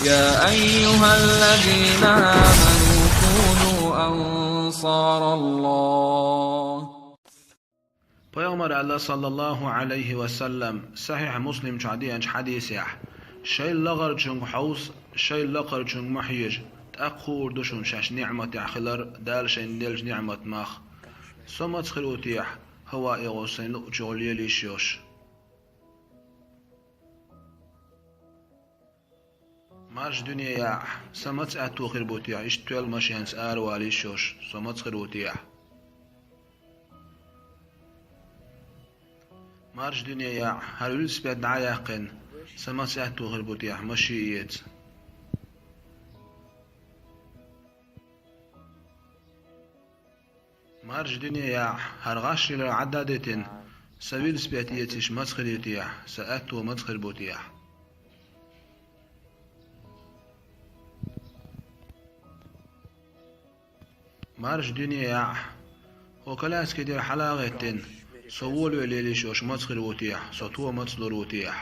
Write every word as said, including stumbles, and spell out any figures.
يا أيها الذين آمنوا كونوا أنصار الله. Пайхамара аьлла, саллаллаху Ӏалайхи ва саллам, Сахьихь Муслим чу деанчу хьадисехь: «Шайн лахарчуьнга хьовса, шайн лакхарчуьнга ма хьежа, тӀаккха хуур ду шуна шаьш ниӀматехь хилар, Дала шайна деллачу ниӀматан мах. Со маца хир ву техьа, хӀаваъ йогӀу сайн луъучух лела йиш йолуш? Марша дуьне яахь, сан маца аьтту хир бу техьа, иштта тоьлла машенца аравала йиш йолуш, со маца хир ву техьа? Марша дуьне яахь, хӀара велосипед дӀа а яьккхина, сан маца аьтту хир бу техьа, машен эца? Марша дуьне яахь, хӀара гӀаш йилар Ӏадда а дитина, сан велосипед эца йиш маца хир ю техьа, сан аьтту маца хир бу техьа?» Марша дуьне яахь, хӀокху коляски тӀера хьала а гӀеттина, со волавелла йиш йолуш маца хир ву техьа, со тоба маца лур ву техьа?